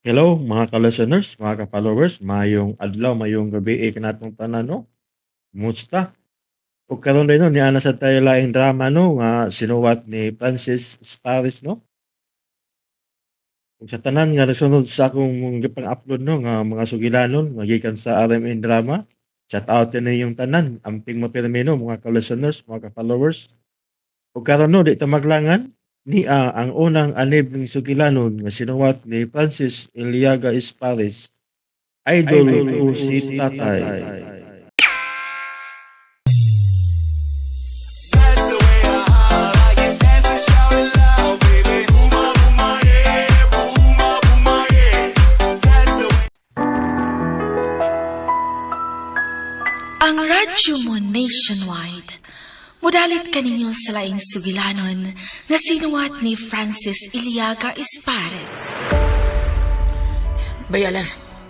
Hello mga ka-listeners, mga ka-followers, mayong adlaw, mayong gabi eh, kanatong tanan no. Musta? Ug karon din no, niana sa tayo laing drama no nga sinuwat ni Francis Sparis no. Ug sa tanan nga nasunod sa akong gipang-upload no nga mga sugilanon nga gikan sa RMN drama. Shout out sa ninyong tanan, amping mapirmi no mga ka-listeners, mga ka-followers. Ug karon no di ta maglangan niya ang unang anib ng sugilanon nga sinuwat ni Francis Iliaga Esparis. Idol ko si Tatay. Ang radyo mo nationwide. Mudalit kaninyo sa laing sugilanon nga sinuwat ni Francis Iliaga Espares. Bayalan,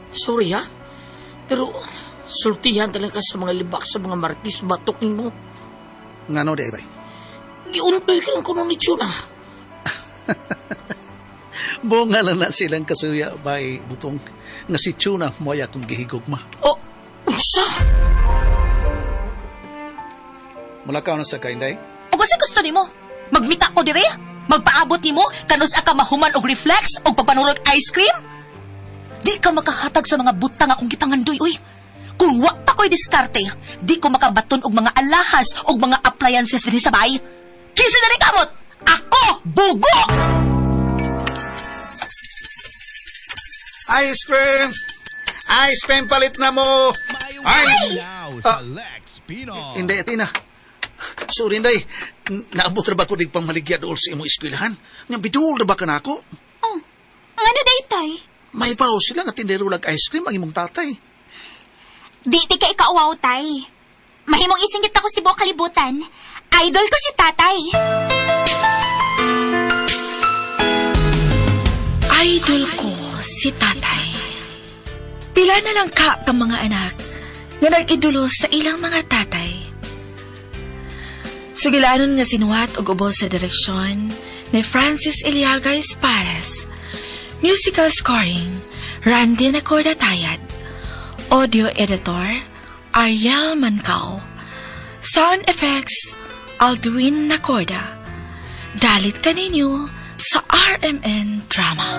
sorry ha. Pero sultihan talaga sa mga libak sa mga martis batok nimo. Ngano di ay bay? Giuntoy ka lang kuno ni Chuna. Bunga lang na silang kasuya bay butong nga si Tuna mo ay akong gihigugma. Oh, unsa? Mula ka na sa kainday? Ug unsa gusto nimo? Magmita ko dire? Magpaabot nimo kanus ka mahuman og reflex og pagpanurog ice cream? Di ka makahatag sa mga butang akong gipangandoy uy. Kung wa pa ko'y diskarte, di ko makabaton og mga alahas og mga appliances dinhi sa bahay. Kinsa na ning kamot? Ako, bugo! Ice cream! Ice cream palit na mo! Ice! Sa Lex Pino. Inday, Athena. Sorry, Inday. Naabot ra ba ko dig pamaligya dool sa imong eskwelahan? Nga bidul ra ba ka nako? Oh, ano day, tay? May bawo sila nga tindero lag ice cream ang imong tatay. Di ti ka ikauwaw, tay. Mahimong isinggit ako sa tibuok kalibutan. Idol ko si tatay. Idol ko si Tatay. Pila na lang ka ka mga anak nga nag-idolo sa ilang mga tatay. Sugilanon nga sinuwat og ubos sa direksyon ni Francis Iliaga Espares. Musical scoring, Randy Nacorda Tayad. Audio editor, Ariel Mancao. Sound effects, Alduin Nacorda. Dalit kaninyo sa RMN Drama.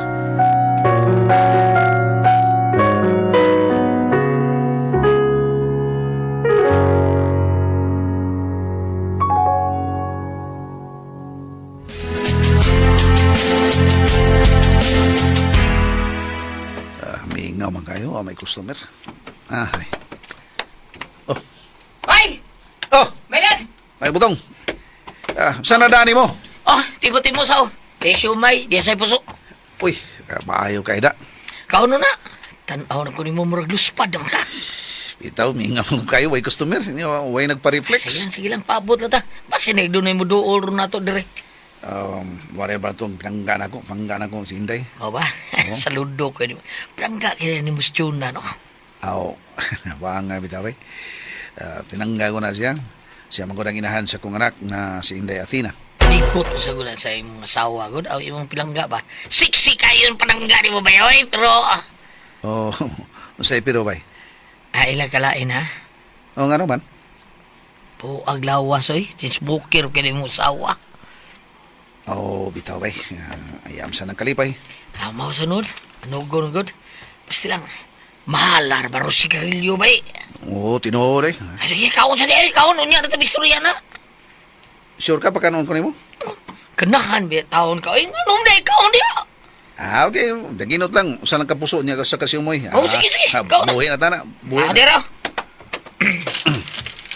Mingaw man kayo, may customer. Ah, ay. Oh. Ay! Oh, Bayalan! may butong. Ah, saan na dani mo? Oh, tibo-tibo sa oh. Kay siumay, diya sa'y puso. Uy, maayo kay da. Kauno na. Tanaw na ko nimo murag luspad naman ka. Bitaw, mingaw man kayo, way customer. Hindi, way nagpa-reflex. Sige lang, sige lang, paabot lang ta. Basta na doon mo duol ron nato dire. Whatever itong pinangga na ko si Inday. O ba? Saludo ko ni. Plangga kaya ni Mus Chuna, no? Aw, wanga bitaw eh. Pinangga ko na siya. Siya man ko nang inahan sa kong anak na si Inday Athena. Bigot sa gud sa imong asawa gud aw imong pilangga ba. Siksi kayo yung panangga ni mo ba oy? Pero Oh, unsay pero bay? ilang kalain ha. Oh, nga naman. Puag lawas oy, sinsmoker kay ni mo asawa. Oh, bitaw bay. Ayam sa nang kalipay. Ah, mao sunod. Ano gud gud. Basta lang mahalar baro sigarilyo bay. Oh, tinuod eh. Ah, sige, kaon sa di, kaon unya na ta istorya na. Sure ka pa kanon ko nimo? Kanahan ba taon ka? Ay, nganong day kaon diya? Ah, okay. Daginot lang. Usa lang kapuso niya sa kasiumoy. Oh, sige, sige. Ah, Ikaw na. buhi na tana. Buhi Ah, na. dira.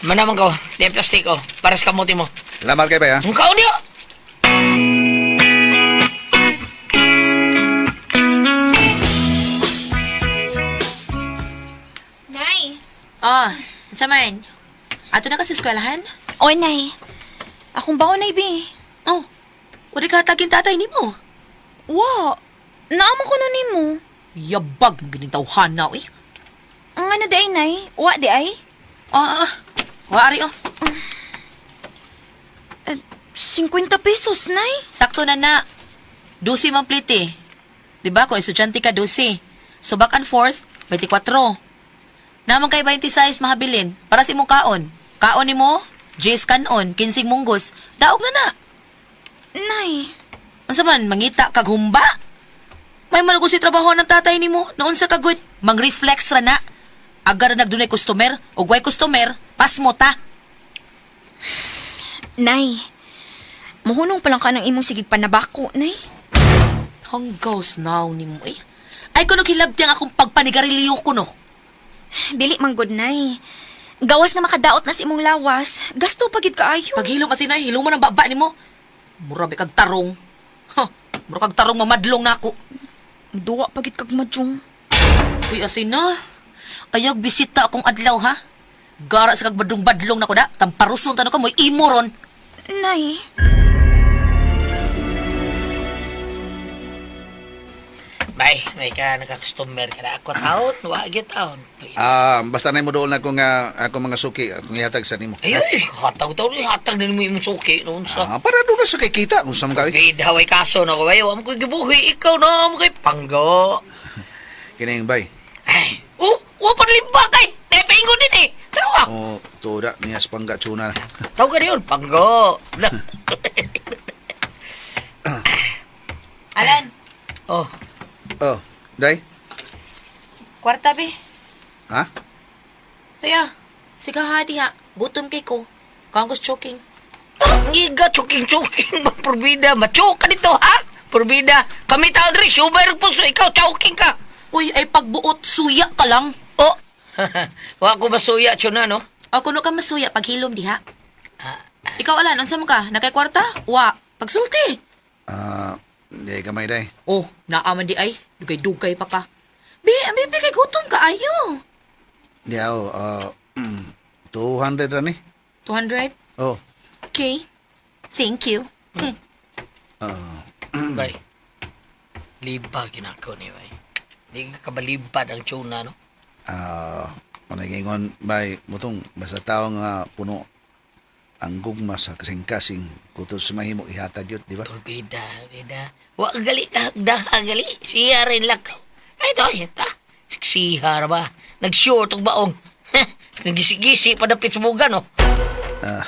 Manaman ko, di plastic oh, para sa kamote mo. Salamat kay bay ha. Ang kaon diya. Nay. Oh, unsa man? Ato na ka sa eskwelahan? O, nay. Akong baon, nay, bi. Oh, wala ka hatagin tatay nimo. Wa. Naamon ko na nimo. Yabag ng ganing tawhana, uy. Ang ano di ay, nay? Wa di ay? Wa ari oh. 50 pesos, nay. Sakto na na. 12 man plate eh. 'Di ba kung estudyante ka 12. So back and forth 24. Naman kay 26 mahabilin para sa imong kaon. Kaon nimo, 10 kanon, 15 munggos. Daog na na. Nay, Unsa man mangita kag humba? May man si trabaho ng tatay nimo, noon sa kagud, mang-reflex ra na. Agar na nagdunay customer, ug way customer, pasmo ta. Nay. Muhunong pa lang ka ng imong sigig panabako, Nay. Hanggaws now nimo eh. Ay kuno hilabti ang akong pagpanigarilyo ko no. Dili man gud, Nay. Gawas na makadaot na sa imong lawas. Gasto pagid kaayo. Paghilom at sinay, hilom man ang baba nimo. Mura ba kag tarong. Ha, mura kag tarong mamadlong nako. Duwa pagid kag madyong. Uy, Athena, ayag bisita akong adlaw ha. Gara sa kag badlong-badlong nako da, tamparuson tano ka mo'y imo ron. Nay. Bay, may ka nakakustomer ka na ako taon, wa gyud taon. Ah, basta na mo dool na akong, akong mga suki, akong ihatag sa nimo. Ay, ay, hatag taon, ay, hatag din mo imong suki noon sa. Ah, para doon na sa kay kita kung sa mga kay. Bida, way kaso na ko, ay, wa mo ko'y gibuhi, ikaw na, mo ko'y panggo. Kining bay. Ay, oh, wa pa limba kay, nepaingon din eh. Tara wa. Oh, tuda niya sa pangga tsuna. Tawag ka na yun, panggo. Alan, Oh, Oh, day. kwarta be. Ha? Saya, sige ha diha. Gutom kay ko. Kangos choking. ngiga, choking-choking ba, Purbida. Machoke ka dito, ha? Purbida, kami taon rin, subay rin puso, ikaw, choking ka. Uy, ay pagbuot, suya ka lang. Oh, wa ko masuya, tsuna, no? O kuno ka masuya paghilom diha. Ikaw Alan, unsa man ka? Nakay kwarta? Wa, pagsulti. Ah, di kamay day. Oh, naaman di ay. Dugay-dugay pa ka. Bi, bi, bi, kay gutom ka ayo. Di ako, 200 ra ni. 200? Oh, Okay. Thank you. Bay, liba ginako ni, bay. Di ka kabalibad ang tsuna, no? ah, panagingon bay mutong basta tao nga puno ang gugma sa kasing-kasing kutos mahimo ihatag yun, di ba? Bida, bida. Wa gali ka, daha gali. Siya rin lakaw. Ay, ito, ay, ito. Siya ra ba? Nag-short og baong. Nagisi-gisi pa dapit sa bugan, no? Ah,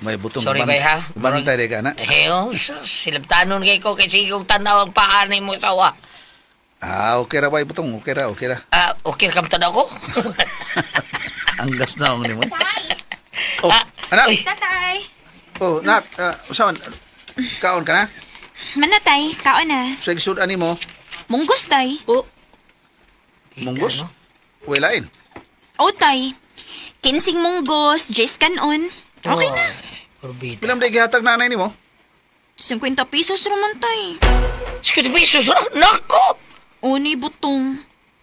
may butong Sorry, bay, ha? Bantay di ka na. Eh, oh, silabtanon kay ko kay sige kong tanaw ang paa ni mo sawa. Ah, okay ra bay butong, okay ra, okay ra. Ah, okay ra kam tanaw ko? Anggas na ang nimo. Oh, Ah, anak. uy. Tatay. Oh, nak, usawan. Kaon ka na? Manatay, kaon na. Sa igsudan nimo, Munggos, tay. Oh. munggos. Welain. O, tay. Kinsing munggos, 10 kanon. Okay na. Purbida. Bilang day gihatag nanay nimo? 50 pesos raman, tay. 50 pesos ra? Nako! Unay butong.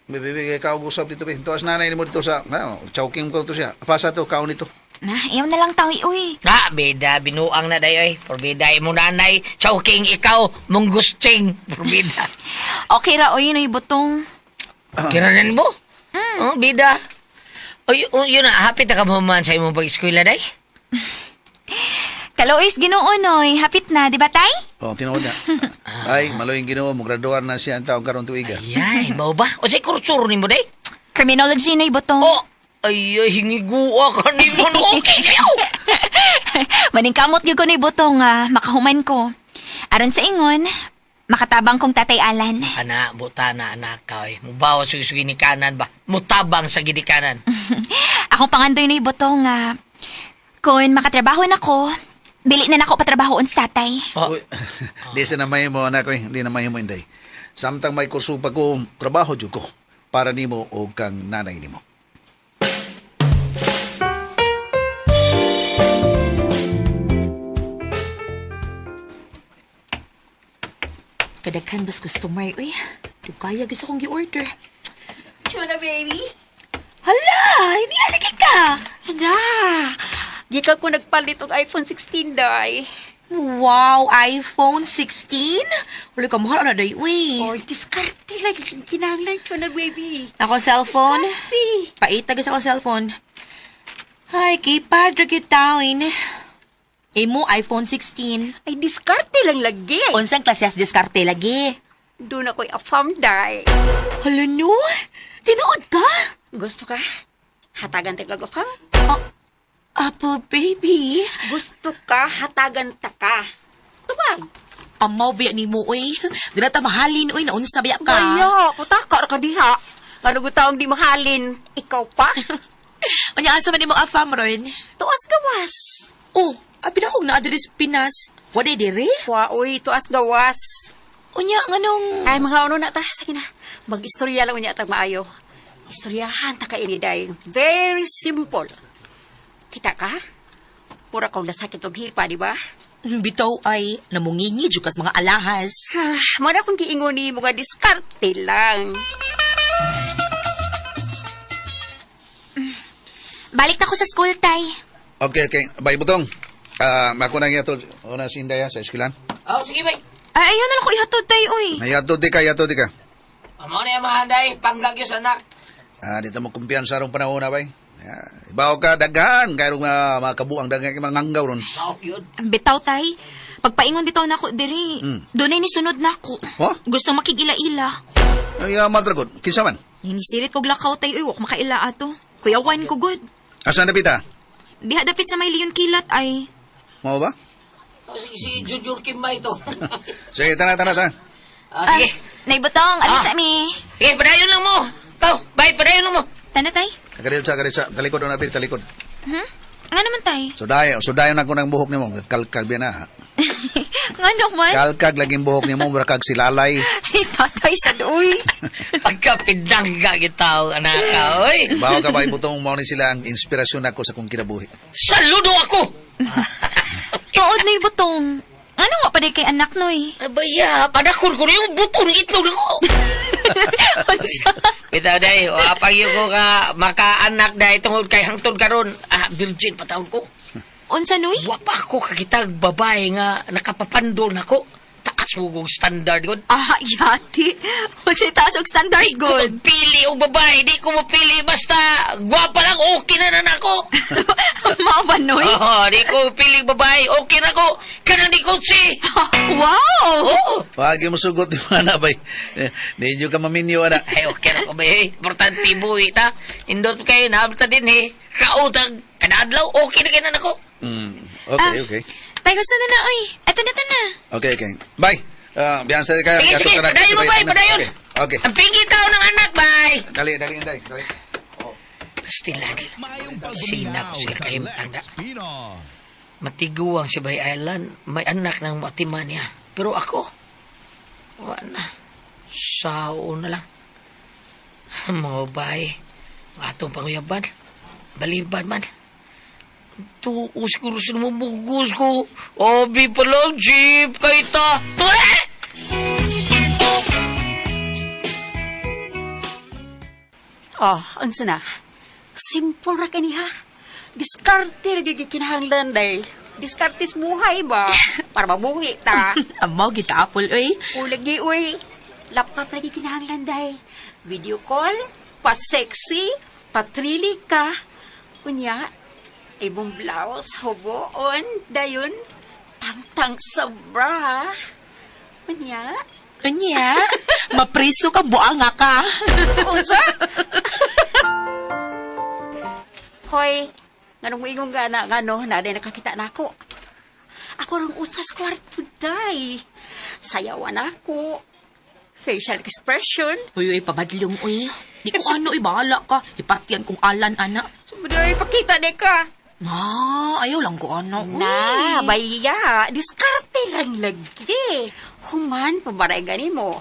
Bibigay ka og usab dito be. Tuas nanay nimo dito sa, ano, chowking ko to siya. Pasa to kaon nito. Na, iyaw na lang tawi, uy. Na, bida, binuang na dayoy. Purbida mo nanay, chowking ikaw, munggusting. Purbida. Okay ra, uy, nay butong. Kiranan mo? Oh, bida. Oy, oh, yun na, hapit na ka man sa imong pag-eskwela, day. Kalois Ginoo noy, hapit na, di ba tay? Oh, tinuod na. Ay, maloy Ginoo mo graduar na siya ang taong karon tuiga. Ay, mao ba? O say kursor nimo, day? Criminology noy butong. Oh, ay, ay, hingigua ka nimo. No, okay kayo. Maningkamot gyud ko noy butong makahuman ko. Aron sa ingon, makatabang kong tatay Alan. Ana, buta na anak ka, oy. Mubawa sa ginikanan ba? Mutabang sa ginikanan. Akong pangandoy noy butong kun makatrabaho nako, dili na nako patrabahoon sa tatay. Oh, Uy, di sa namay mo anak oy, di na mahimo inday. Samtang may kurso pa ko, trabaho jud ko para nimo o kang nanay nimo. Kadaghan bas customer, uy. Dugaya gusto kong gi-order. Tuna, baby. Hala, hindi alagi ka. Hala. Gikan ko nagpalit og iPhone 16, day. Wow, iPhone 16? Wala ka mahal na day, uy. Oy, diskarte lagi kinahanglan, Tuna, baby. Ako cellphone. Diskarte. Paitag sa akong cellphone. Ay, keypad ra gyud tawin. Imo iPhone 16. Ay, diskarte lang lagi. Unsang klase as diskarte lagi? Doon ako'y afam, day. Hala no? Tinuod ka? Gusto ka? Hatagan ta kag afam? Apple baby. Gusto ka, hatagan ta ka. Tubag. Amaw biya ni mo, uy. Di na ta mahalin, uy. Naunsa biya ka. Kaya, putaka ra ka diha. Ano taong di mahalin? Ikaw pa? Unya, asa man imong afam ron? Tuas gawas. Oh, abi na akong na-address Pinas. Wala dire? Wa, uy, tuas gawas. Unya, nganong... Ay, mga ano na ta. Sige na. Mag-istorya lang unya tag maayo. Istoryahan ta ka ini, day. Very simple. Kita ka? Pura kong nasakit og hipa, di ba? Bitaw ay namungingi jud kas mga alahas. Ah, mo na kong giingon ni mga diskarte lang. Balik na ko sa school, tay. Okay, okay. Bay butong. Ah, ako na gyud una si Inday ha, sa eskwelahan. Oh, sige, bay. Ay, ayaw na lang ko ihatod, tay, uy. Hayatod di ka, hayatod di ka. Amo na yung mga day, panggagyo sa anak. Ah, dito mo kumpiyansa rong panahon na bay. Yeah. Ibaw ka daghan kay rong mga kabuang daghan kay mga nganggaw ron. Mao yun. Bitaw, tay. Pagpaingon bitaw na ako diri. Dunay ni sunod na ako. Huh? Gusto makig-ila-ila. Ay, madragon. Kinsa man? Hinisirit kog lakaw, tay, uy. Wak makaila ato. Kuyawan ko, good. Asa na pita? Diha dapit sa may leon kilat ay. Mao ba? Oh, sige, si Junior Kim ba ito? Sige, tara, tara, tara. Ah, sige. Naibutong, alis Ah. mi. Sige, padayon lang mo. Ikaw, bay, padayon lang mo. Tana, tay. Karitsa, karitsa. Talikod na pita, talikod. Nga naman, tay. Sudayon, sudayon ako ng buhok nimo. Kalkag biya na. ha? Nga naman. Kalkag laging buhok nimo, mura kag silalay. Ay, tatay, sad, uy. Pagkapidangga gitaw, anak ka, oy. Bawo ka bay butong mao ni sila ang inspirasyon nako sa kong kinabuhi. Saludo ako! Tuod na ibutong. Ano nga pa di kay anak, noy? Abaya, padakur ko yung buto ng itlog ako. Bitaw day, o apag yun ko ka makaanak day tungod kay hangtod karon, ah, virgin pa taon ko. Unsa, noy? Wa pa ako kakitag babae nga nakapapandol nako. Taas mo kong standard god. Ah, yati. Unsay taas og standard, good. Pili og babae, di ko mapili basta gwapa lang okay na na nako. Mao ba, noy? Oo, di ko pili babae, okay na ko. Kanang di kutsi. Wow! Oo. Wag mo sugot ni mga bay. Ninyo ka maminyo ana. Ay, okay na ko ba eh. Importante buhi ta. Indot kayo, naabta din eh. Kautag, kada adlaw, okay na kayo na nako. Okay, Ah. okay. Tay, gusto na na, oy. Eto na, tana. Okay, okay. Bye. Ah, biyan sa kayo. Sige, sige, padayon mo, bay, padayon. Okay. Okay. Ang pingi tao ng anak, bay. Dali, dali, dali. Dali. Basti lagi. Maayong Sinap pagpaminaw sila sa kayo matanda. Lex Pinoy. Matiguang si Bay Island, may anak ng matima niya. Pero ako, wala na. Sao na lang. Mga babae, ang atong panguyaban, balibad man. Tuos ko rin sinumubugos ko. Obi pa lang, jeep, kay ta. Ah! Oh, unsa na? Simple ra kani ha. Diskarte ra gyud kinahanglan day. Diskarte sa buhay ba? Para mabuhi ta. Amaw gid ka, Apple, uy. O lagi uy, laptop lagi kinahanglan day. Video call, pa-sexy, pa-thrilling ka. Unya, ibong blouse, huboon, dayon, tangtang sa bra. Unya, Unya, mapriso ka, buanga ka. unsa? Hoy, nganong moingon ka na, ngano, na nakakita na ako. Ako rang usas kwarto, day. Sayawan ako. Facial expression. Uy, uy, pabadlong, uy. Di ko ano, uy, bahala ka. Ipatyan kong alan, ana. Subuday, pakita na ka. Ah, ayaw lang ko ano, uy. Na, baya. Diskarte lang lagi. Human, pabaray gani mo.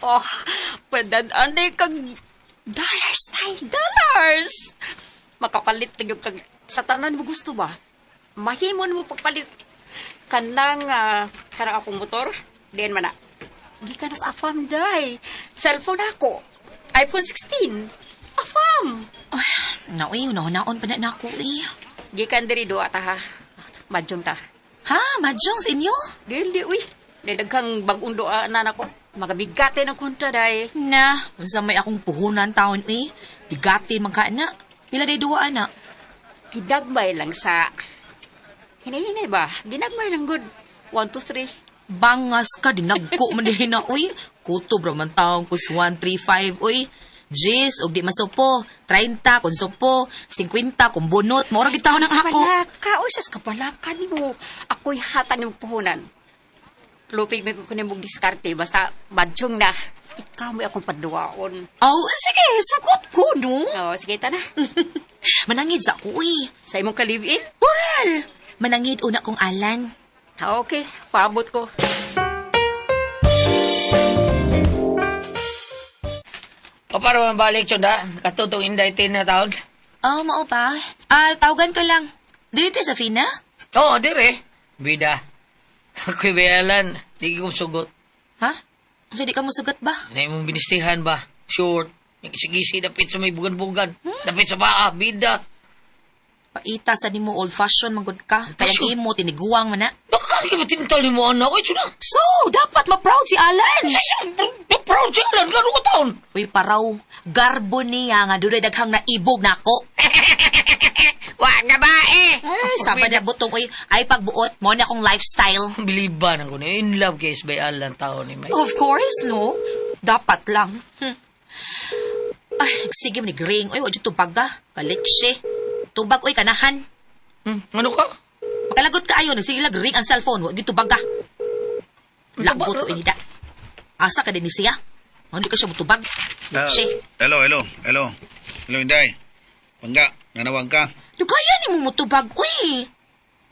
Oh, padadaan na kag dollars tayo, dollars. Makapalit na yung kag sa tanan mo gusto ba? Mahimon mo pagpalit kanang kanang akong motor. Diyan man na. Gikan na sa afam day. Cellphone ako. iPhone 16. Afam. Na, uy, naon pa na na ako, uy. Gikan diri duwa ta ha. Madyong ta. Ha, mahjong sa inyo? Dili, uy. Daghang bagong doa na nako. Magabigate ng kontra, day. Na, unsa may akong puhunan taon, uy. Bigati man ka, ana. Pila day duwa, ana. Gidagmay lang sa... Hinay-hinay ba? Ginagmay lang good. 1, 2, 3. Bangas ka, dinagko man din na, uy. Kutob ra man taong kus 1, 3, 5, uy. Jis, og di masupo. 30 kung supo, 50 kung bunot. Mora gid taon ang ako. Balaka, oy, sas kabalaka nimo. Ako'y hata nimo puhunan. Lupig may ko nimo diskarte basta badyong na. Ikaw mo akong paduwaon. Oh, sige, sugot ko, no? Oh, sige ta na. Manangid sa ako, uy. Sa imong ka-live-in? Moral! Manangid una kong alan. Ah, okay, paabot ko. O para mabalik siya da, katutong inday tin na taon. Oh, mao pa. Ah, tawagan ko lang. Dito sa Fina? Oo, dire. Bida. Ako'y bayalan. Di ko sugot. Ha? So, di ka musugat ba? Ano imong binistihan ba? Short. Nag-isig-isig, dapit sa may bugan-bugan. Dapit sa paa, bida. Paita sa nimo old fashion manggod ka. Kaya ang imo tiniguang man na. Baka di ka matintal ni mo anak? Ay, na. So, dapat ma-proud si Alan. Proud si Alan, gano'n ka taon? Uy, paraw. Garbo niya nga dunay daghang naibog nako. Wa na ba eh? Ay, sabad na butong uy. Ay pagbuot mo na akong lifestyle. Biliban ako ni. In love kay by Alan taon ni May. Of course, no? Dapat lang. Ay, sige mo ni Gring. Uy, wag tubag ka. Kalitse. Tubag, uy, kanahan. Ano ka? Makalagot ka ayon. Sige lang, ring ang cellphone. Wag tubag ka. Lagot, uy, nida. Asa ka din ni siya? Hindi ka siya mutubag. Litse. Hello, hello, hello. Hello, Inday. Pangga, nanawag ka. Lugaya ni mo mutubag, uy.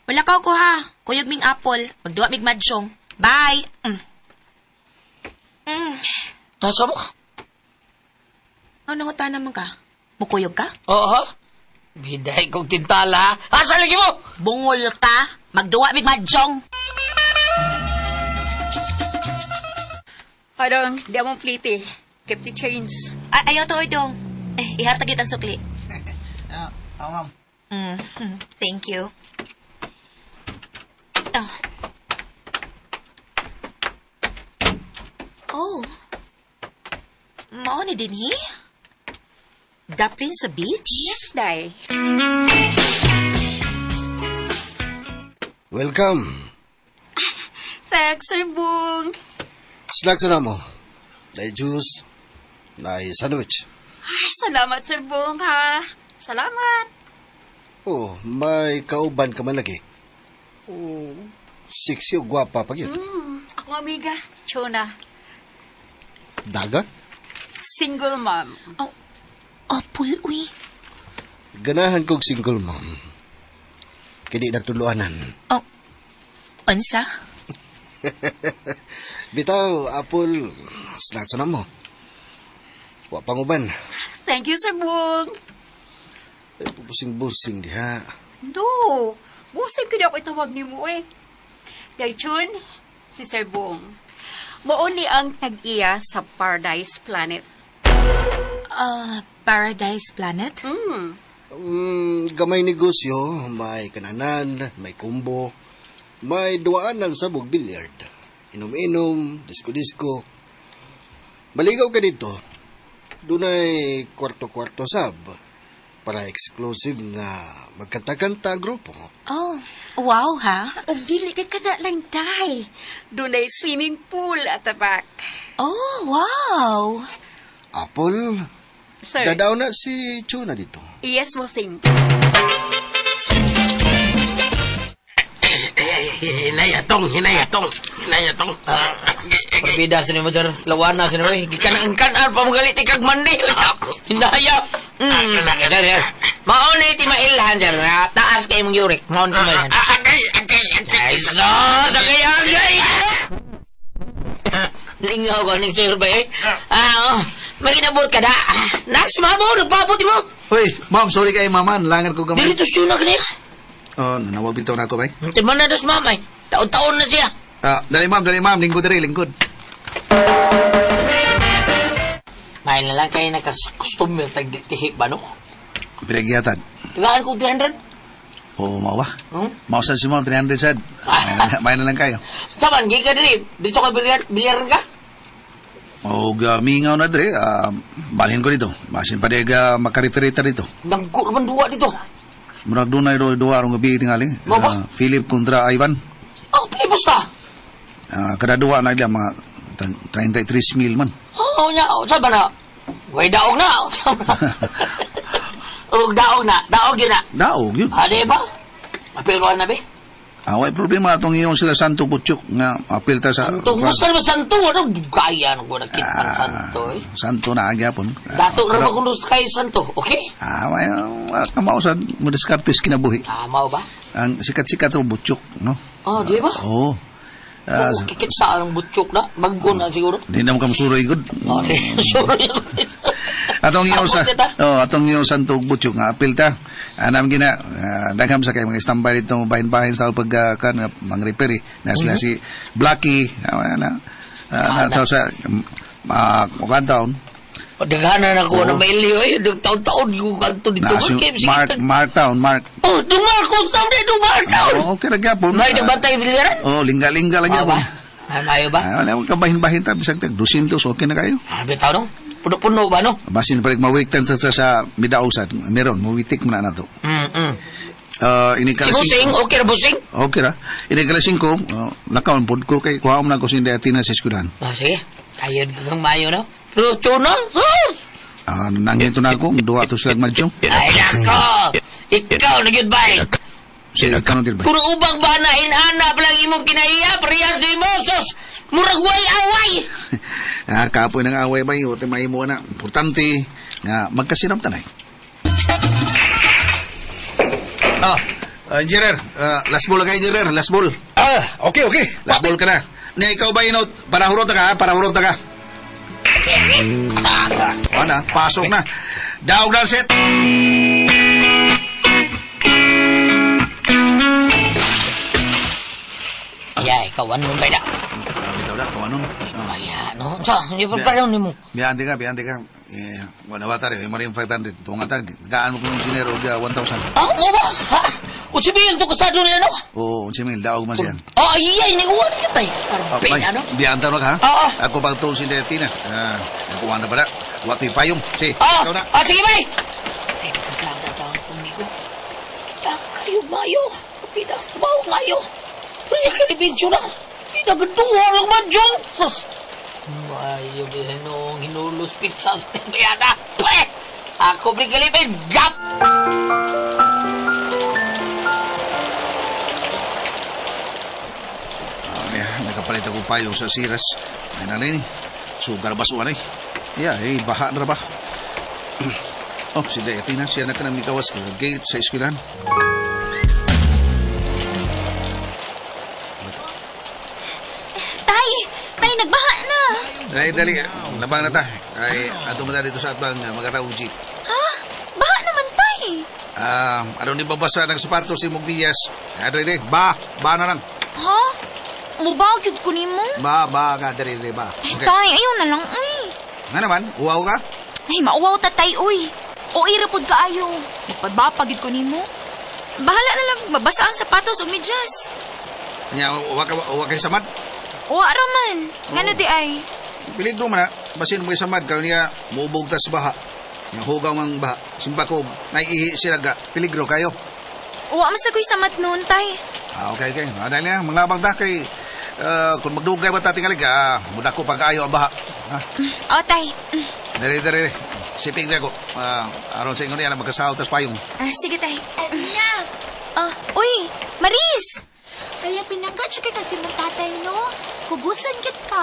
Wala ka ko ha. Kuyog ming apple. Magduwa mig madsyong. Bye. Nasa mo? Ano nga naman ka? Mukuyog ka? Oo, ha? Biday kong tintala, ha? Asa lagi mo? Bungol ka? Magduwa mig madsyong. Parang, di among plite. Keep the change. Ay, ayaw to, Dong. Eh, ihatag ang sukli. Ah, ma'am. Thank you. Oh. Oh. Mao ni dinhi? Daplin sa beach? Yes, day. Welcome. Thanks, Sir Bong. Snacks na mo. Nay juice, nay sandwich. Ay, salamat, Sir Bong, ha. Salamat. Oh, may kauban ka man lagi. Oh, sexy o gwapa pa gyud. Akong amiga, Chona. Daga? Single mom. Oh, apple, uy. Ganahan kog single mom. Kini natuluanan. Oh, unsa? Bitaw, apple, snacks na mo. Wa pang uban. Thank you, Sir Bong. Eh, busing-busing diha. No, busay ko ako itawag ni mo eh. Daychun, si Sir Bong. Mao ni ang tag-iya sa Paradise Planet. Paradise Planet? Gamay negosyo, may kananan, may kumbo, may duwaanan sa bug billiard. Inom-inom, disko-disko. Maligaw ka dito. Dunay kwarto-kwarto sab para exclusive na magkanta-kanta ang grupo. Oh, wow ha? Og dili kay kana lang day. Dunay swimming pool at the back. Oh, wow. Apple, Sir. dadaw na si Chuna dito. Yes, bossing. Hinayatong, hinayatong, hinayatong. Parbida sa nimo, sir. Lawana sa nimo. Gikan ang kanan pa magalit ikag mandi. Hinaya. Sir, sir. Maon na iti mailhan, sir. Taas kay mong yurik. Maon ka mailhan. Agay, agay, agay. Ay, sus! Agay, agay! Lingaw ko ning sir ba eh? Ah, oh. Maginabot ka na. Nas, mamo, nagpaabot mo. Hoy, ma'am, sorry kay mama. Langan ko gamay. Dili to siya na kaniya. Oh, nanawag bitaw na ako, bay. Timan na das mamay. Taon-taon na siya. Ah, dali ma'am, dali ma'am. Lingkod diri, lingkod. May na lang kayo nakakustomer tag-tihip ba, no? Pinagihatag. Tagaan ko 300. Oo, mao ba? Hmm? Mao sad si ma'am, 300 sad. May na lang kayo. Saban, gi ka diri. Dito ka bilyar, bilyaran ka? Og mingaw na diri, balhin ko dito. Basin pa di ka makareferita dito. Nangko naman duwa dito. Murag dunay do duwa arong gabi tingali. Mao ba? Philip kontra Ivan. Oh, pibos ta. Kada duwa na nila mga 33 mil man. Oo nya, sa ba na? Way daog na. Sa ba na? Og daog na, daog yun na. Daog yun. Ah, di ba? Apil ko na be. Ah, way problema atong iyon sila Santo Butchok nga apil ta sa Santo, musta ba santo? Ano gaya ko na kitang santo eh. Santo na gyapon. Dato ra ba kuno kayo santo, okay? Ah, way kamao sa mo diskarte sa kinabuhi. Ah, mao ba? Ang sikat-sikat ro Butchok, no? Oh, di ba? Oo. Ah, Oh, kikit sa anong butchok na. Bago na siguro. di na mo kamsuroy gud. Oh, di. Sorry. Atong iyon sa Abot kita. oh, atong iyon Santo Butchok nga apil ta. Anam gina daghang sa kay mga standby dito bahin-bahin sa pag kan nga mga repair na sila si Blackie na na sa sa taon. Daghanan ako Oo. na mailiw eh. Taon-taon ko kanto dito. Na si Mark Mark Town Mark. Oh, dumarkos taon eh, dumarkos taon. Oh, okay ra gyapon. May nagbantay bilyaran? Oh, lingga-lingga lang Mao gyapon. ba? Ay, mayo ba? Ah, wala mo kabahin-bahin ta bisag tag 200 okay na kayo. Ah, bitaw no? Puno-puno ba no? Basin pa mawiktan sa sa midausan. Meron mawitik man na nato. Ini Si Busing, okay ra Busing? Okay ra. Ini kala 5, lakaon pod ko kay kuhaon na ko si Inday Atina sa eskwelahan. Ah, sige. Ayun ka kang mayo no? Pero tuna, sus! Ah, nangito na ako, duha to sila madyong. Ay, nako! Ikaw na goodbye! Si kanon din ba? Kung ubang ba na inanap lang imong kinaiya, parehas ni mo, sus! Murag way away! Ah, kapoy nang away ba, yote mahimo na. Importante nga magkasinam tanay. Ah, engineer, last ball ka engineer, last ball. Ah, okay, okay. Last ball ka na. Nya ikaw ba inot? Para hurot ka, ha? Para hurot ka. Ah, na, pasok na. Daog na set. Ya, ikaw, ano ba na? Bitaw na, kawanon. Ah. Kaya, no? Sa, hindi pa pareho ni mo. Biyante ka, biyante ka. Eh, wala ba tayo? Yung 500. Tunga tag. Gaan mo kung engineer og 1,000. Ah, mo ba? Ha? O si Bill, to kasado nila, no? Oo, 11,000. Daog man siya. Oh, ay, ay, ni uwan na ba? Oh, Karbe, ano? Biyante ka, ha? Oo. Ako pag tuon si Detina. Ah, ako na ba na? Wato'y payong. Si, Ah, ikaw na. ah, sige, bay! Teka, pagkada taon kong nigo. Ya, kayo mayo. Pinas mo mayo. Pero yung kalibensyo na. Pinagaduha lang man, Jong. Sus! Mayo, bihinong hinulos pizza sa tibiyana. Pwe! Ako, bigilipin. Gap! Ah, yeah, nakapalit ako payong sa siras. Ay, nalini. Sugar basuan eh. Yeah, eh, baha na ba? Oh, si Detina, siya na ka nang mikawas. Gate sa eskwelahan. Tay! Tay, nagbaha na! Dali, dali. Labang na ta. Ay, ato mo na dito sa atbang magatawag jeep. Ha? Baha naman, tay! Ah, ano ni babasa ng sapatos si Mugdias? Ano ini? Ba, ba na lang. Ha? Mubag yun ko nimo. Ba, ba ka, dali, dali, ba. Ay, Okay. tay, ayaw na lang, uy. Nga naman, uwaw ka? Ay, mauwaw ta, tay, uy. O, ira pod kaayo. Magpabapag yun ko nimo. Bahala na lang, mabasa ang sapatos o medyas. Nya, uwa ka, uwa kay samad? O, araman. Ngano di ay? Piligro man na, basin mo kay samad, kaya niya, muubog ta sa baha. Nya, hugaw mang baha. Simba ko, naiihi sila ga, piligro kayo. Uwa, mas ako'y samat noon, tay. Ah, okay, okay. Ah, dali na, manglabang ta kay, kung magdugay ba ta tingalig, muda ko pag-ayo ang baha. Ha? O, tay. Dali, dali, dali. Siping na ko. Ah, aron sa inyo niya, magkasaw tas payong. Ah, sige, tay. Alina! Ah, uy, Maris! Kaya pinanggat siya kay kasi mong tatay, no? Kugusan kit ka.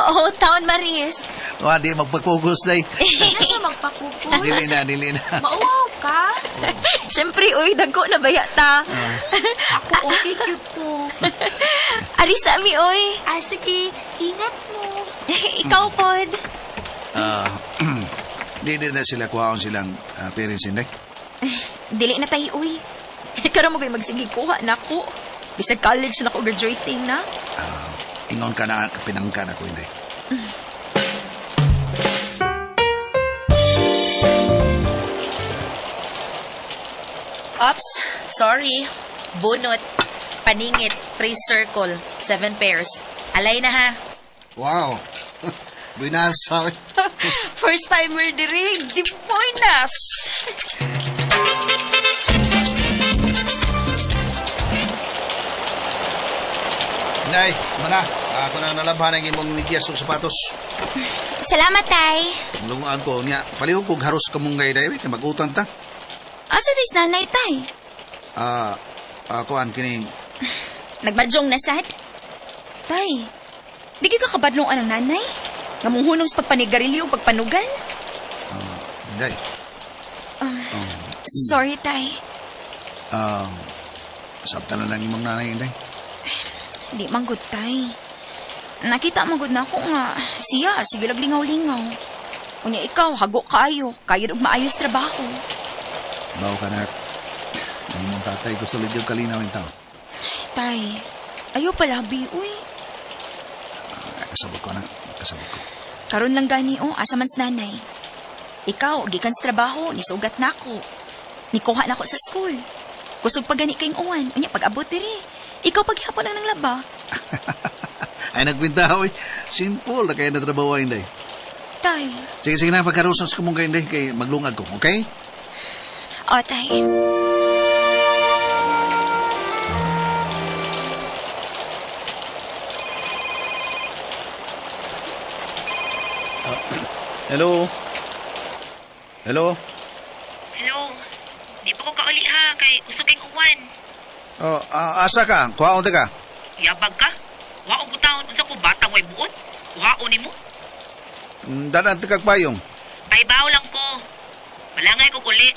Oo, taon, Maris. Wa, di magpagpugos day. Hindi na siya magpakugos. Dili na, dili na. Mauwaw ka? Siyempre, uy, dagko na baya ta. Ako okay cute ko. Arisa mi, uy. Ah, sige. Ingat mo. Ikaw, pod. Ah, di di na sila kuhaon silang parents hindi. Dili na tayo, uy. Karon mo ko'y magsige kuha na ako. Bisag college na ako graduating na. Ah, ingon ka na, pinangka na ko hindi. Ops, sorry. Bunot. Paningit. 3 circle. 7 pairs. Alay na ha. Wow. Binasa. First timer diri, di buenas. Inday, mana? Ako na nalabhan ang imong medyas ug sapatos. Salamat, tay. Lunguan ko niya. Palihog kog haros kamunggay dahil kay mag-utang ta. Asa dis nanay, tay? Ah, kuan kining Nagbadyong na sad? Tay, di gyud ka kabadlong anang nanay? Nga mong sa pagpanigarilyo ug pagpanugal? Inday. Sorry, tay. Sabta na lang imong nanay, Inday. Di man gud, tay. Nakita man gud na ako nga siya sige lag lingaw-lingaw. Unya ikaw hago kaayo, kayod og maayos trabaho. Ibaw ka na. Ang imong tatay gusto lang yung kalinaw ng tao. Tay, ayo palabi uy. Kasabot ko na. Kasabot ko. Karon lang gani oh, asa man sa nanay. Ikaw gikan sa trabaho, nisugat na ako. Nikuha na ako sa school. Kusog pa gani kayong uwan, unya pag-abot diri. Ikaw paghihapon lang ng laba. Ay, nagpinta, oy. Simple na kaya na trabaho, Inday. Tay. Sige, sige na, pagkarusan sa kamunggay, Inday, kay maglungag ko, okay? O, tay. Hello? Hello? Hello. Di pa ko kauli ha, kay usog kay uwan. Oh, asa ka? Kuhaon ta ka? Yabag ka? Wa og butawon unsa ko bata way buot? Kuhaon nimo? Dadan ta kag payong. Ay baw lang ko. Malangay ko uli.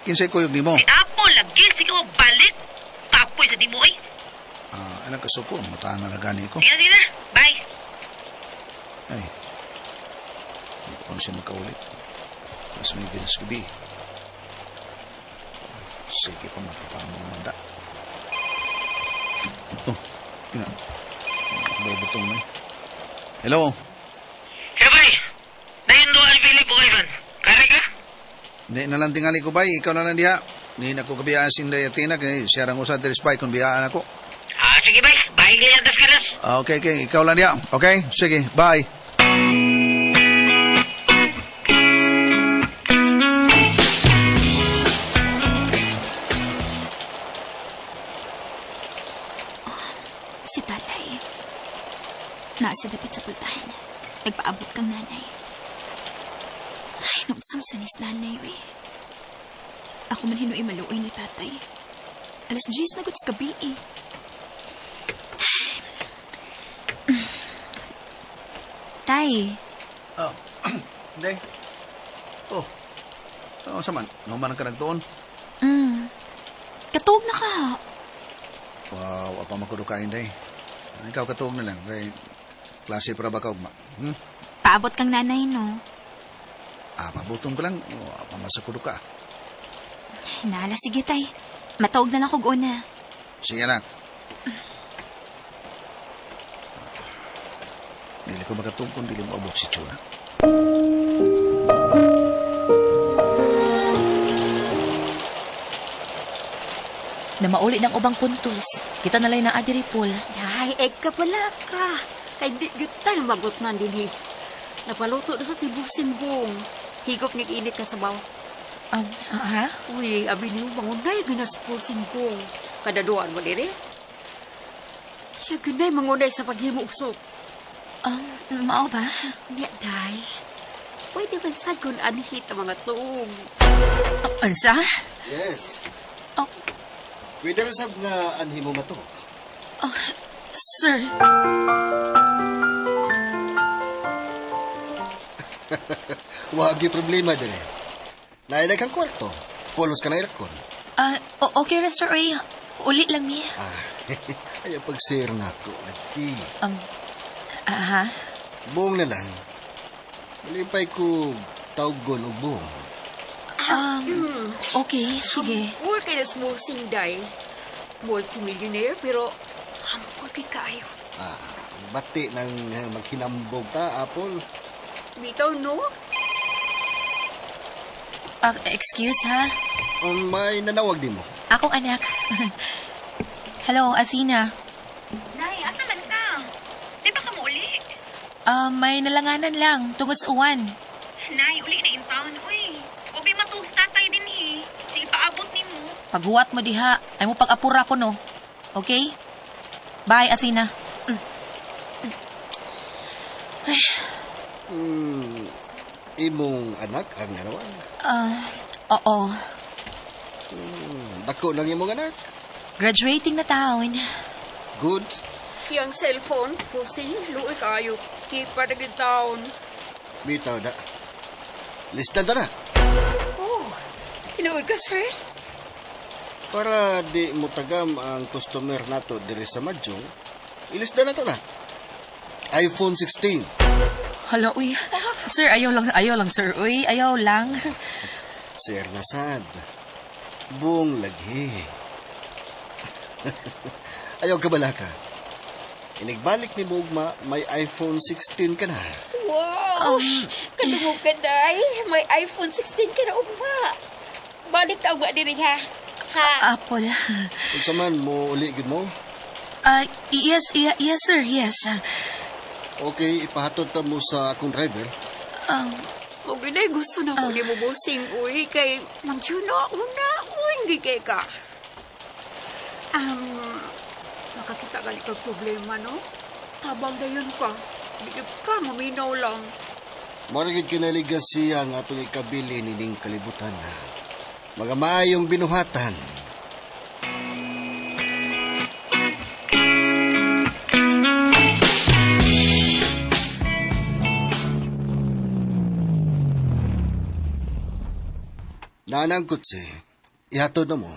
Kinsay kuyog nimo? Si Apo lagi sige mo balik. Kapoy sa dimo oy. Anong kasuko? Mataan na gani ko. Sige na, sige na. Bye. Ay, hindi pa ko siya magkauli. Mas may gilas gabi. Sige pa, mapapamamanda. Oh, ina. May butong na. Hello? Hey, bay. Dayon do ang Philip o Ivan. Kare ka? Hindi na lang tingali ko, bay. Ikaw na lang diha. Hindi na ko kabiyaan sinday Athena. Kaya siya rang usa diri spy kung biyaan ako. Ah, sige bay. Bye ganyan tas kanas. Okay, okay. Ikaw lang diha. Okay? Sige, bye. Si tatay. Nasa dapit sa pultahan. Nagpaabot kang nanay. Ay, nautsam sa nis nanay, uy. Ako man hinuy maluoy ni tatay. 10:00 na gud sa gabi, eh. Tay, Oh, hindi. Oh, ano sa man? Naman ka nagtuon? Katuog na ka. Wow, apa makudukain day. Ikaw katuog na lang. Kay klase para ba ka ugma? Paabot kang nanay, no? Pabuton ko lang. Oh, apa masakuduka. Nala, sige, tay. Matawag na lang kog una. Sige na. Dili ko makatuog kung dili mo abot si Chuna. Na mauli ng ubang puntos. Kita na lang na adiri, Paul. Day, eh ka pala ka. Kay di gyud ta mabutnan dinhi. Napaluto na sa simbong. Higop nga init ka sabaw. Ha? Uy, abi niyo mangunay ginas po simbong. Kada duan mo dire. Siya gunay mangunay sa paghimo og soup. Mao ba? Nya, day. Pwede man sad kun anhit ang mga tuog. Unsa? Yes. Oh. Pwede rin sab nga anhi mo matok. Sir. Wagi problema dire. Naay kang kwarto. Pulos ka na aircon. Okay ra, sir. Uy, uli lang mi. Ayaw pag-sir na ako, lagi. Ha? Buong na lang. Malipay ko tawgon og buong. Okay, sige. Hampol kay na smusing, day. Multimillionaire, pero hampol kay kaayo. Bati ng maghinambog ta, Apple. Bitaw, no? Excuse, ha? May nanawag din mo. Akong anak. Hello, Athena. Nay, asa man ka? Di ba ka mo uli? May nalanganan lang tungod sa uwan. Nay, uli na in town. Uy, wabi matuog sa tatay din eh. Sige, paabot nimo. Paghuwat mo diha, ay mo pag-apura ko no. Okay? Bye, Athena. Imong anak ang nanawag? Oo. Dako lang imong anak. Graduating na taon. Good. Yang cellphone, pusi, luoy kayo. Keep pa na taon. Bitaw na. Lista na. Oh. Tinuod ka, sir? Para di mo tagam ang customer nato diri sa Madjong, ilista na to na. iPhone 16. Hala, uy. Sir, ayaw lang, sir. Uy, ayaw lang. Sir Nasad, buong laghi. Ayaw ka balaka. Inigbalik ni Bugma, may iPhone 16 ka na. Wow! Kadungog ka, day. May iPhone 16 ka na, ugma. Balik ka, ugma, diri, ha? Ha? Apple. Unsa man mo uli gid mo? Yes, yes, sir, yes. Okay, ipahatod ta mo sa akong driver. Huwag na, gusto na ko ni mo busing, uy. Kay, magyuna-una-un, gigay ka. Makakita gali kag problema, no? Tabang dayon ka. Di ka, maminaw lang. Marigid kinaliga siya ang atong ikabili nining kalibutan. Mga maayong binuhatan. Nanang kutsi, ihatod na mo.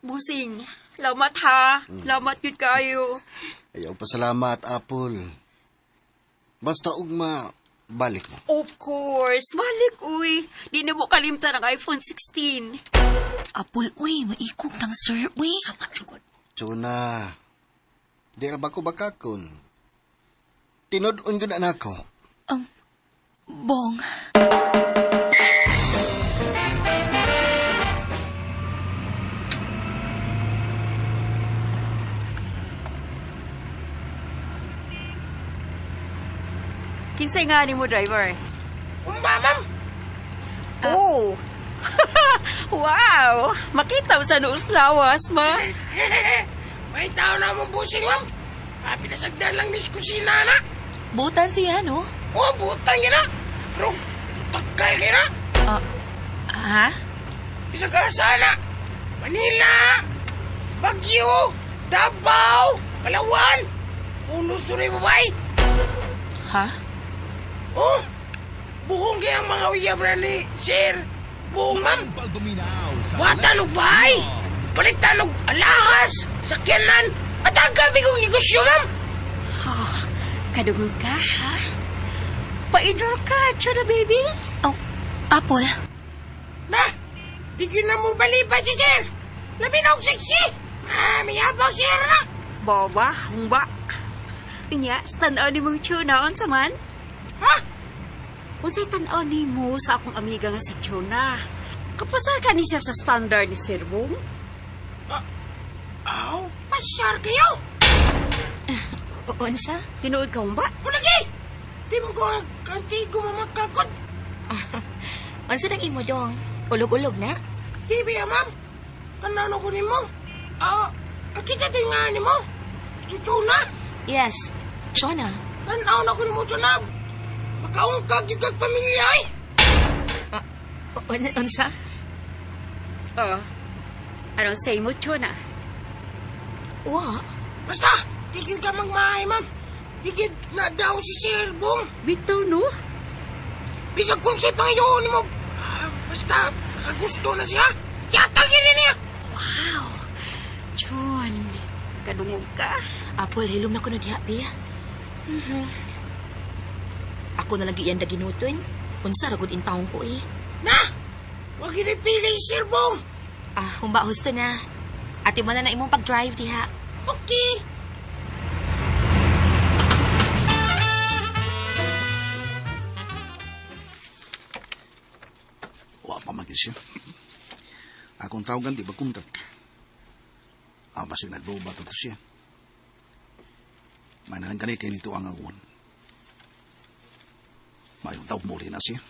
Busing, salamat ha. Salamat gyud kayo. Ayaw pasalamat, Apple. Basta ugma, balik mo. Of course, balik uy. Di na mo kalimtan ang iPhone 16. Apple, uy, maikog tang sir, uy. Tsuna, di ra ba ko bakakon? Tinud-on ko na nako. Bong. Kinsay nga ni mo, driver? Umba, ma'am. Oh! Wow! Makita mo sa noos lawas, ma. May tao na mong busing, ma'am. Pinasagdan lang mis kusina na. Butan siya, no? Oh, butan yun na. Pero, takal kayo na. Ha? Bisag asa na. Manila, Baguio, Davao, Palawan. Pulos tuloy, babae. Ha? Oh, buhong kaya ang mga uyab na ni Sir. Buhong, ma'am. Watan og bahay, palitan og alahas, sakyanan, at ang gabi kong negosyo, ma'am. Oh, kadungog ka, ha? Pa-enroll ka, tsura, baby. Oh, Apple. Na, di na mo baliba si Sir. Labi na og sexy. Ah, may habag, Sir, na. Boba, humba. Unya, stand-on ni mong tuna, unsa man? Ha? Unsay tan-aw ni mo sa akong amiga nga si Chona? Kapasar ka ni siya sa standard ni Sir Bong? Aw, pasar kayo? Unsa? Tinuod ka ba? Ulagi! Di mo ko ang kantigo mamakakot. Unsa nang imo dong? Ulog-ulog na? Di ba, ma'am? Tanano ko nimo? Kita din nga nimo? Chona? Yes, Chona. Tanaw na ko nimo, Chona. Makaungkag yung kag pamilya, ay. Unsa? Oh. Anong say mo, Chona? Wa. Basta, tigil ka magmahay, ma'am. Tigil na daw si Sir Bong. Bitaw, no? Bisag kung sa'y pangayoon mo. Basta, gusto na siya. Yatag yun niya. Wow. Chon, kadungog ka. Apple, hilom na ko na diha, Bea. Ako na lang iyan daginuton. Unsa ra gud in taong ko eh. Na! Wag ginipili, Sir Bong. Humba husto na. Ate mo na na imong pag-drive diha. Okay. Wa pa man siya. Akong tawagan di ba kontak. Basig naglubat to siya. May nalang kani kay nito ang awan. Mayong tawag muli na siya.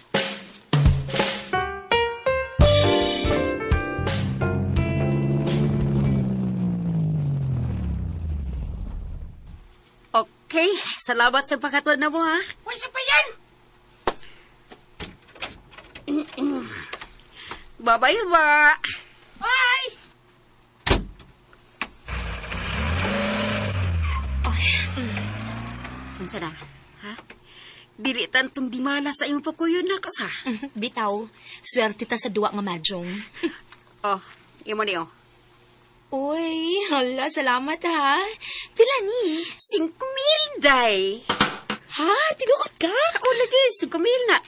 Okay, salamat sa pagkatuan na mo, ha? Uy, sa pa yan? Bye-bye ba? Bye! Unsa na? Ha? Dili tantong di mala sa imong pakuyon na ka sa. Bitaw, swerte ta sa duwa nga mahjong. Oh, imo ni oh. Uy, hala, salamat ha. Pila ni? 5,000 day. Ha? Tinuod ka? O lagi, 5,000 na.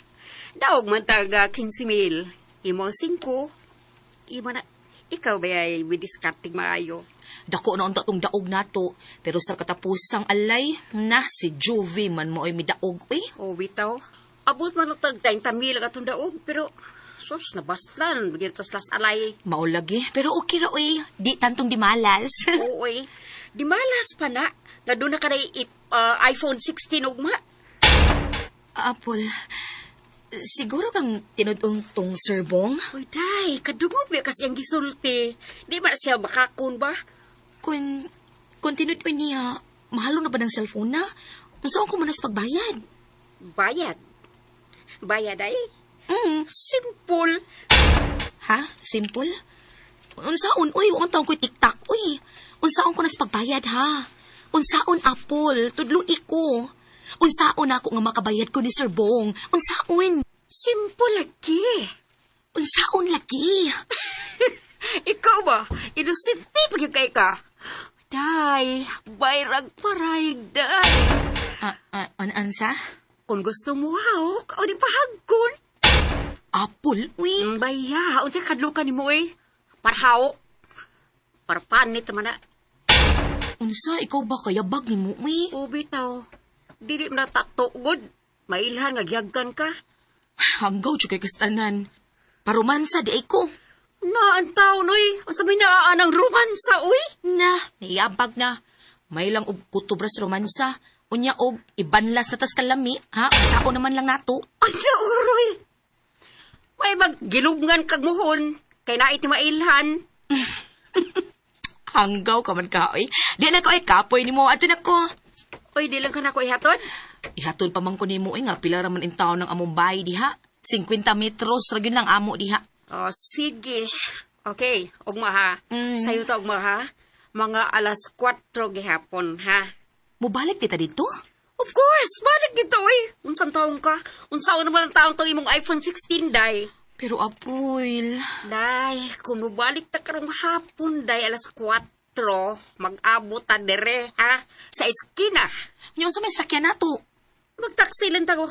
Daog man taga 15,000. Imo ang 5. Imo na. Ikaw ba ay discarding maayo? Dako na unta tong daog nato. Pero sa katapusang alay, na si Juvie man mo ay midaog, uy. O bitaw. Abot man og tag 30,000 ang atong daog pero sus nabaslan bigyan tas las alay. Maulagi, pero okay ra, uy. Di tantong di malas. Oo eh. Di malas pa na. Nga doon na ka na iPhone 16 ugma. Apple, siguro kang tinudong tong serbong? Uy, day, kadungog ba kasi ang gisulti. Di ba na siya makakon ba? Kung tinud pa niya, mahalo na ba ng cellphone na? Unsaon ko man sa pagbayad? Bayad. Bayad ay? Simple. Ha? Simple? Unsaon? Uy, wa man taon ko'y tiktak. Uy, unsaon ko na sa pagbayad, ha? Unsaon, Apple? Tudlo ko. Unsaon ako nga makabayad ko ni Sir Bong? Unsaon? Simple lagi. Unsaon lagi? Ikaw ba? Inosente pa gyud kay ka. Day, bayrag paray, day. Ansa? Kung gusto mo hawk, o di pahagkon. Apple, uy. Baya, unsa kadlukan nimo eh? Parhaw. Parpanit man na. Unsa, ikaw ba kaya bag ni mo, uy? Ubi taw. Dili man na tato, good. Mailhan nga giyagkan ka. Hanggaw, jud kay kastanan. Paromansa, di ay ko. Na, ang taon, uy. Unsa may naa ng romansa, uy? Na, naiyabag na. May lang og kutubras romansa. Unya og ibanlas na tas kalami, ha? Sao naman lang nato. Ay, uroy. May maggilubngan kag muhon. Kay nait ni mailhan. Hanggaw ka man ka, oy. Di na ko ay kapoy nimo ato na ko. Uy, di lang ka na ko ihatod. Ihatod pa man ko nimo oy nga pila ra man in taon ng among bahay diha. 50 metros ra gyud lang amo diha. Oh, sige. Okay, ugma ha. Sayo ta ugma ha. Mga 4:00 gihapon ha. Mubalik kita dito? Of course, balik dito eh. Unsang taong ka? Unsaon naman ang taong tong imong iPhone 16, day? Pero Apoil, Day, kung mubalik ta karong hapon, day, 4:00, mag-abot ta dere, ha? Sa eskina. Yung sa may sakyan nato. Magtaksi lang ta ko.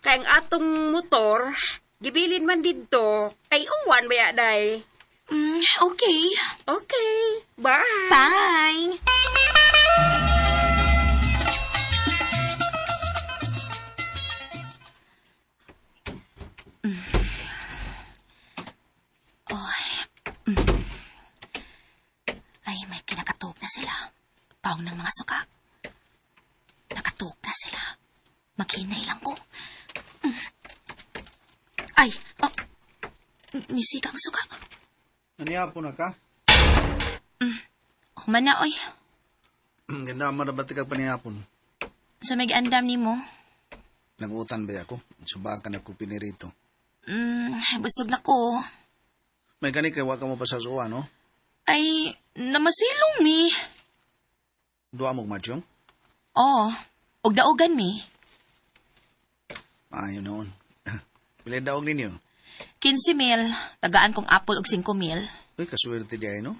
Kay ang atong motor, gibilin man didto. Kay uwan ba ya, day? Okay. Okay, bye. Bye. Ay, may kinakatuog na sila. Paong ng mga suka. Nakatuog na sila. Maghinay lang ko. Ay, oh, nisika ang suka. Nanihapon na ka? Human na, oy. Ganda man na ba ka panihapon? Sa may giandam ni mo. Nagutan ba ako? Subakan ako pinirito. Busog na ko. May gani kay wa ka mo pa sa suwa, no? Ay, namasilong mi. Duha mo madyong? Oo, og daogan mi. Maayo noon. Pila daog ninyo? 15 mil, tagaan kong apple og 5 mil. Uy, kaswerte di ay, no?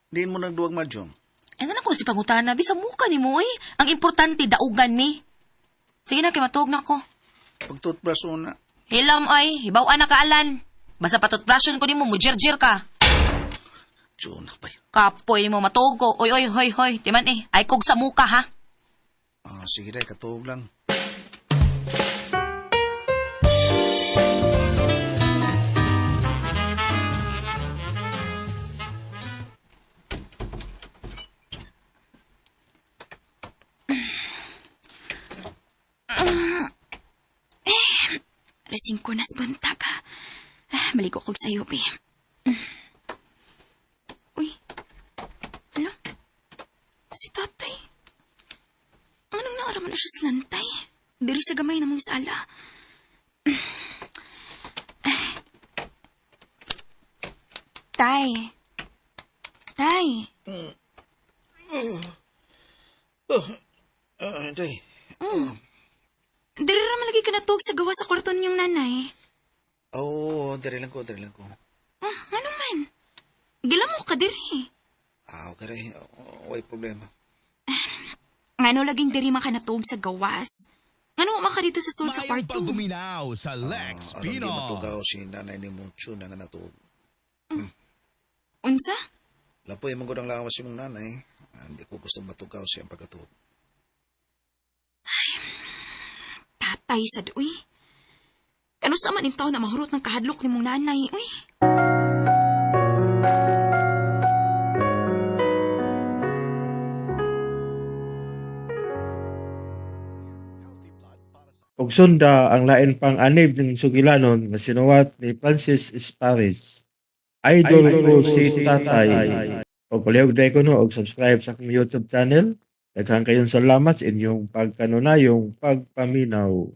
Diin mo nagduwag madyong. Ay, na ko si pangutana, bisa muka ni mo, eh. Ang importante, daugan mi. Sige na, kay matuog na ko. Pag toothbrush una. Hilam, oy, hibaw-an na kaalan. Basta patutbrusyon ko nimo, mujir-jir ka. Tiyo na ba yun? Kapoy nimo matuog ko. Oy, oy, hoy, hoy. Timan eh, ay kog sa muka, ha? Ah, sige day, katuog lang. Alas 5 na sa buntag. Maligo kog sayo, be. Uy. Ano? Si tatay. Anong Diri sa gamay namong sala. Tay. Tay. Ah, Inday. Diri ra man lagi ka natug sa gawa sa kwarto ninyong nanay. Oo, oh, diri lang ko, diri lang ko. Ah, ano man? Gila mo ka diri. Ah, okay rin. Way problema. Ngano laging diri man ka natug sa gawas? Ngano man ka dito sa sulod sa Maayong kwarto? pagbuminaw sa Lex Aron di Pinoy. matugaw si nanay ni Mucho na nga natuog. Unsa? Lapoy man gud ang lawas imong nanay. Ah, hindi ko gusto matugaw siya ang pagkatuog. Tatay sa uy. Kano sa man intaw na mahurot ng kahadlok ni mong nanay, uy. Ug sunda ang lain pang anib ning sugilanon nga sinuwat ni Francis Esparis. Idol ko si Tatay. Og palihog day ko no og subscribe sa akong YouTube channel. Daghang kayong salamat sa inyong pagkanunayong pagpaminaw.